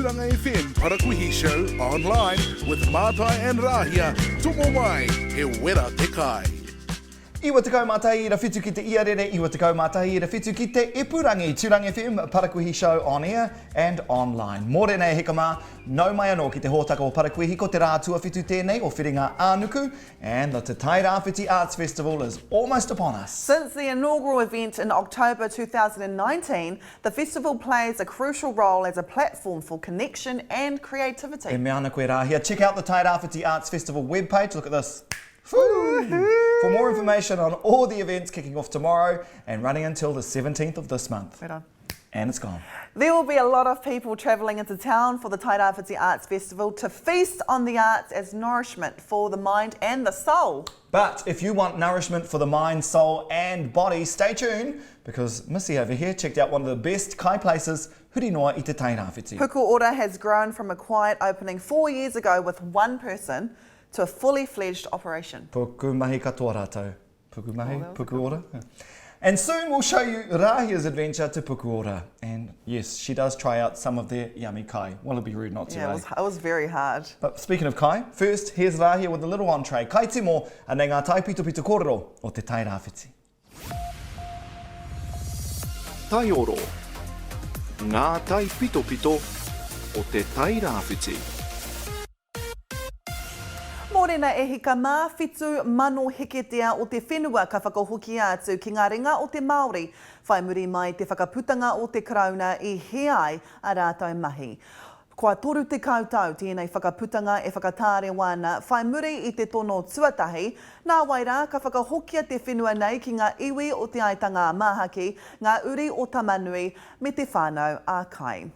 Tūranga FM Parakuihi Show online with Mātai and Rāhia, tomo mai, he wera te kai. 91 ira 7 ki te iarere, 91 ira 7 ki te ipurangi. Tūranga FM, Parakuihi Show on air and online. Mōrena e hika mā, nau mai anō ki te hōtaka o Parakuihi, ko te rā tuawhitu tēnei o Whiringa ā-nuku, and the Te Tairāwhiti Arts Festival is almost upon us. Since the inaugural event in October 2019, the festival plays a crucial role as a platform for connection and creativity. E mea ana koe Rāhia, check out the Tairāwhiti Arts Festival webpage, look at this. For more information on all the events kicking off tomorrow and running until the 17th of this month. Right on. And it's gone. There will be a lot of people travelling into town for the Tairāwhiti Arts Festival to feast on the arts as nourishment for the mind and the soul. But if you want nourishment for the mind, soul and body, stay tuned because Missy over here checked out one of the best kai places huri noa i te Tairāwhiti. Puku Ora has grown from a quiet opening four years ago with one person to a fully fledged operation. Puku mahi katoa rātou. Puku mahi, Puku Ora. And soon we'll show you Rahia's adventure to Puku Ora. And yes, she does try out some of their yummy kai. Well, it'd be rude not to, Yeah, eh? it was, it was very hard. But speaking of kai, first, here's Rahia with a little entree. Kai timo, anei ngā taipitopito kōrero o te Tairāwhiti. Taioro, ngā taipitopito o te Tairāwhiti. Mōrena e hika mā, 7,000 heketea o te whenua ka whakahokia atu ki ngā ringa o te Māori whai muri mai te whakaputanga o te Karauna i hē ai a rātou mahi. Kua 30 tau tēnei whakaputanga e whakatārewa ana whai muri i te tono tuatahi, nāwai rā ka whakahokia te whenua nei ki ngā iwi o Te Aitanga-a-Māhaki, ngā uri o Tamanui me Te Whānau a Kai.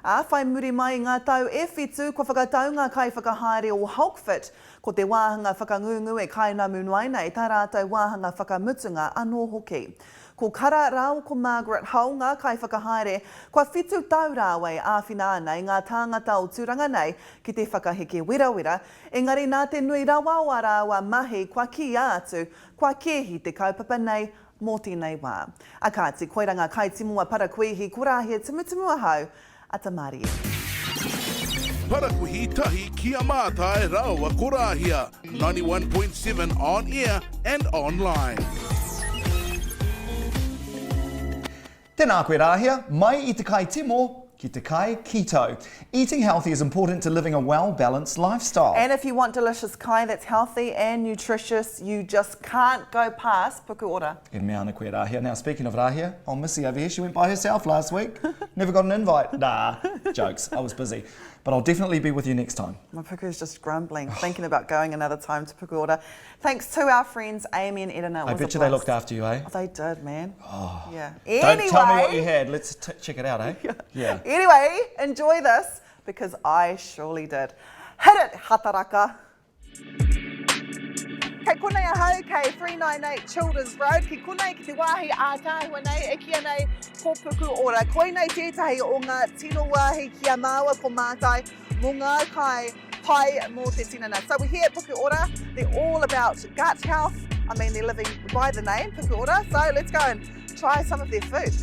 Ā, whai muri mai i ngā tau e whitu, kua whakatau ngā kaiwhakahaere o Hulkfit, ko te wāhanga whakangungu e kainamu noa nei tā rātou wāhanga whakamutunga anō hoki. Ko Kara rāua ko Margaret Hull ngā kaiwhakahaere, kua whitu tau rāua e āwhina ana i ngā tāngata o Tūranga nei ki te whakaheke werawera, engari nā te nui rawa o ā rāua mahi kua kīia atu, kua kēhi te kaupapa nei Mō tēnei wā. A kāti, koira ngā kaitimu a Parakuihi, ko Rāhia Timutimu ahau, a Tamarie. Parakuihi tahi ki a Mātai rāua ko Rāhia, 91.7 on air and online. Tēnā koe Rāhia, mai i te kai timo ki te kai keto. Eating healthy is important to living a well-balanced lifestyle. And if you want delicious kai that's healthy and nutritious, you just can't go past Puku Ora. E mea ana koe Rāhia. Now speaking of Rāhia, oh Missy over here, she went by herself last week. Never got an invite. Nah, jokes, I was busy. But I'll definitely be with you next time. My puku's just grumbling, thinking about going another time to Puku Ora. Thanks to our friends Amy and Edina. I bet you they looked after you, eh? Oh, they did, man. Oh. Yeah. Anyway, Don't tell me what you had. Let's check it out, eh? Yeah. yeah. Anyway, enjoy this because I surely did. Hit it, Hataraka. Kei konei ahau, kei 398 Childers Road, ki konei ki te wāhi ātaahua nei, e kīia nei ko Puku Ora. Koinei tētahi o ngā tino wāhi ki a māua ko Mātai mō ngā kai pai mō te tinana. So we're here at Puku Ora, they're all about gut health. I mean, they're living by the name, Puku Ora. So let's go and try some of their food.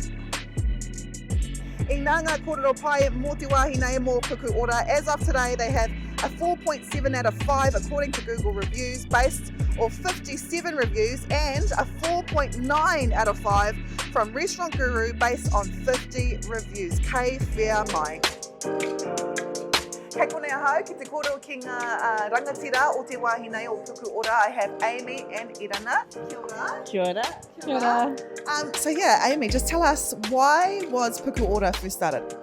Inā ngā kōrero pai mō te wāhi nei mō Puku Ora. As of today, they have a 4.7 out of 5 according to Google reviews based off 57 reviews and a 4.9 out of 5 from Restaurant Guru based on 50 reviews. Kei whea mai. Kei konei ahau ki te kōrero ki ngā uh, rangatira o te wāhi nei o Puku Ora. I have Amy and Irana. Kia ora. Kia ora. Kia ora. Um, so yeah, Amy, just tell us why was Puku Ora first started?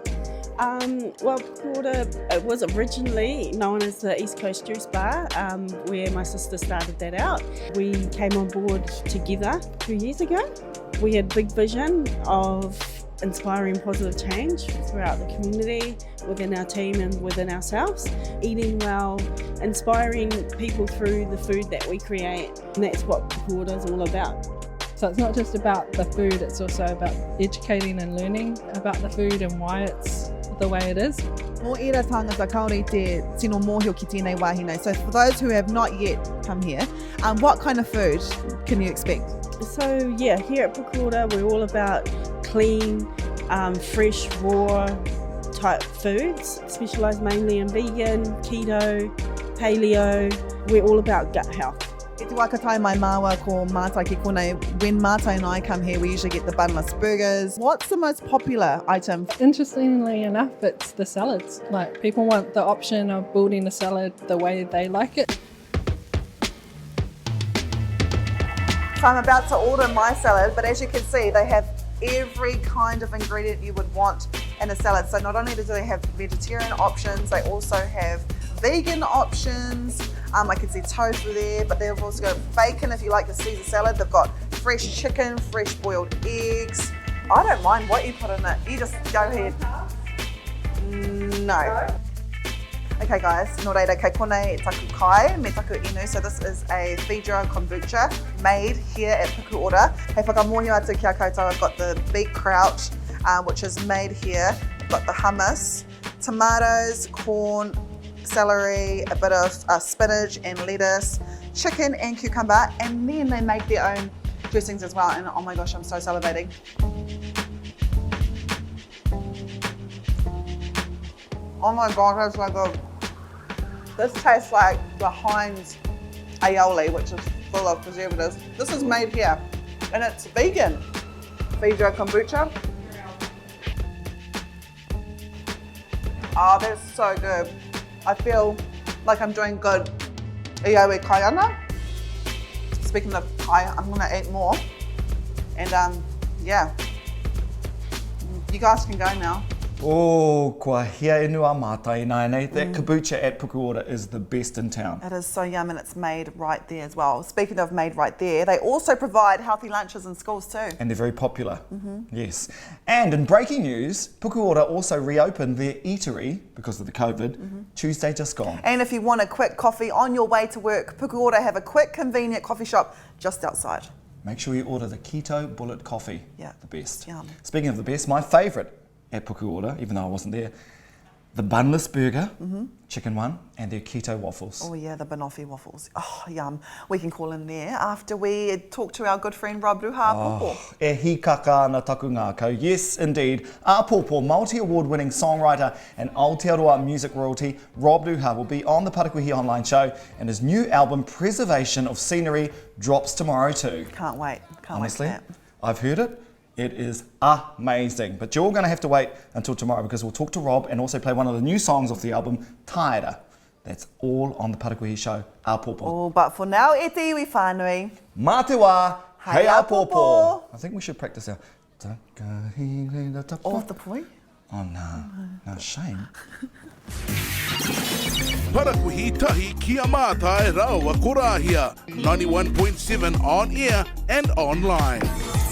Um, well, Puku Ora it was originally known as the East Coast Juice Bar, um, where my sister started that out. We came on board together two years ago. We had big vision of inspiring positive change throughout the community, within our team and within ourselves. Eating well, inspiring people through the food that we create, and that's what Puku Ora is all about. So it's not just about the food, it's also about educating and learning about the food and why it's the way it is. Mō ērā tāngata kāore i te tino mōhio ki tēnei wāhi nei. So for those who have not yet come here, um, what kind of food can you expect? So yeah, here at Puku Ora, we're all about clean, um, fresh, raw, type foods, specialise mainly in vegan, keto, paleo. We're all about gut health. E te wā ka tae mai māua ko Mātai ki konei, when Mātai and I come here we usually get the bunless burgers. What's the most popular item? Interestingly enough, it's the salads. Like people want the option of building a salad the way they like it. So I'm about to order my salad, but as you can see, they have every kind of ingredient you would want in a salad. So not only do they have vegetarian options, they also have vegan options. Um, I can see tofu there, but they've also got bacon if you like the Caesar salad. They've got fresh chicken, fresh boiled eggs. I don't mind what you put in it. You just go ahead. No. Okay guys, nō reira, kei konei taku kai me taku inu. So this is a Fidra kombucha made here at Puku Ora. Hei whakamōhio atu ki a koutou, I've got the beet kraut, uh, which is made here. I've got the hummus, tomatoes, corn, celery, a bit of uh, spinach and lettuce, chicken and cucumber, and then they make their own dressings as well. And oh my gosh, I'm so salivating. Oh my god, that's so good. This tastes like the Heinz aioli, which is full of preservatives. This is made here, and it's vegan. Fidra kombucha. Oh, that's so good. I feel like I'm doing good. Ioe kai ana. Speaking of kai, I'm gonna eat more. And um, yeah, you guys can go now. Oh, kua hia inu a mātai ināianei. That mm. kombucha at Pukuora is the best in town. It is so yum and it's made right there as well. Speaking of made right there, they also provide healthy lunches in schools too. And they're very popular. Mm -hmm. Yes. And in breaking news, Pukuora also reopened their eatery because of the COVID mm -hmm. Tuesday just gone. And if you want a quick coffee on your way to work, Pukuora have a quick, convenient coffee shop just outside. Make sure you order the Keto Bullet Coffee. Yeah. The best. Yum. Speaking of the best, my favourite at Pukuora, even though I wasn't there, the bunless burger, mm -hmm. chicken one, and their keto waffles. Oh yeah, the banoffee waffles. Oh, yum. We can call in there after we talk to our good friend Rob Ruha oh, E hikaka ana taku ngākau. Yes, indeed. Āpōpō, multi-award-winning songwriter and Aotearoa music royalty, Rob Ruha will be on the Parakuihi Online show and his new album, Preservation of Scenery, drops tomorrow too. Can't wait. Can't Honestly, wait for that. I've heard it. It is amazing. But you're going to have to wait until tomorrow because we'll talk to Rob and also play one of the new songs off the album, Taera. That's all on the Parakuihi Show, āpōpō. Oh, but for now, e te iwi whānui. Mā te wā, hei āpōpō. I think we should practice our... Off the poi? Oh, no. No, shame. Parakuihi tahi ki a Mātai rāua ko Rāhia, 91.7 on air and online.